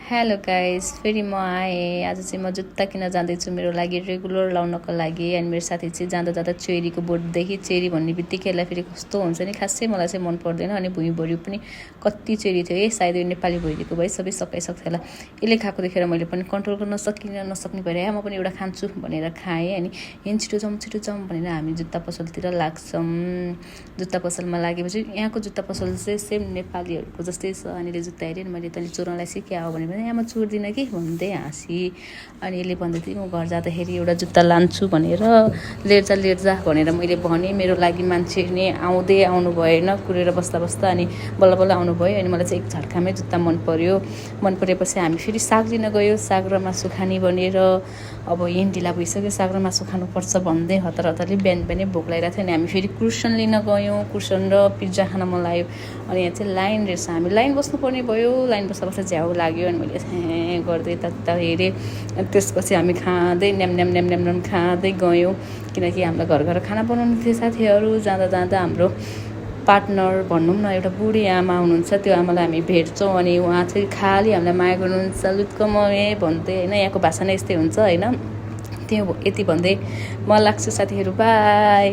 Hello guys, फेरि म आएँ। आज चाहिँ म जुत्ता किन्न जाँदैछु मेरो लागि रेगुलर लाउनको लागि। अनि मेरो साथी चाहिँ जाँदा जाँदा चेरीको बोर्डदेखि चेरी भन्ने बित्तिकै फेरि कस्तो हुन्छ नि, खासै मलाई चाहिँ मन पर्दैन। अनि भुइँभरि पनि कति चेरी थियो है, सायद यो नेपाली भइदिएको भए सबै सकाइसक्थ्यो होला। यसले खाएको देखेर मैले पनि कन्ट्रोल गर्न नसक्ने भएर म पनि एउटा खान्छु भनेर खाएँ। अनि छिटो जाउँ भनेर हामी जुत्ता पसलतिर लाग्छौँ। जुत्ता पसलमा लागेपछि यहाँको जुत्ता पसल चाहिँ सेम नेपालीहरूको जस्तै छ। अनि जुत्ता हेरेँ मैले तैँले चोर्नलाई सिक्याओ भने यहाँ म चोर्दिनँ कि भन्दै हाँसी। अनि यसले भन्दै थियो म घर जाँदाखेरि एउटा जुत्ता लान्छु भनेर, लिएर जा भनेर मैले भनेँ। मेरो लागि मान्छे नै आउनु भएन, कुरेर बस्दा अनि बल्ल आउनु भयो। अनि मलाई चाहिँ एक झट्कामै जुत्ता मन परेपछि हामी फेरि साग लिन गयो। साग र मासु खाने भनेर अब यहाँ ढिला भइसक्यो, साग र मासु खानुपर्छ भन्दै हतारले बिहानै भोक लागिरहेको थियो। अनि हामी फेरि कुर्सन लिन गयौँ। कुर्सन र पिज्जा खान मन लाग्यो। अनि यहाँ चाहिँ लाइन रहेछ, हामी लाइन बस्नुपर्ने भयो। लाइन बस्दा झ्याउ लाग्यो। अनि मैले गर्दै तता हेरेँ। अनि त्यसपछि हामी खाँदै न्याम खाँदै गयौँ, किनकि हामीलाई घर खाना बनाउनु थियो। साथीहरू जाँदा हाम्रो पार्टनर भनौँ न, एउटा बुढी आमा हुनुहुन्छ, त्यो आमालाई हामी भेट्छौँ। अनि उहाँ चाहिँ खालि हामीलाई माया गर्नुहुन्छ, लुत्कमए भन्दै होइन। यहाँको भाषा नै यस्तै हुन्छ होइन। त्यो यति भन्दै म लाग्छु साथीहरू, बाई।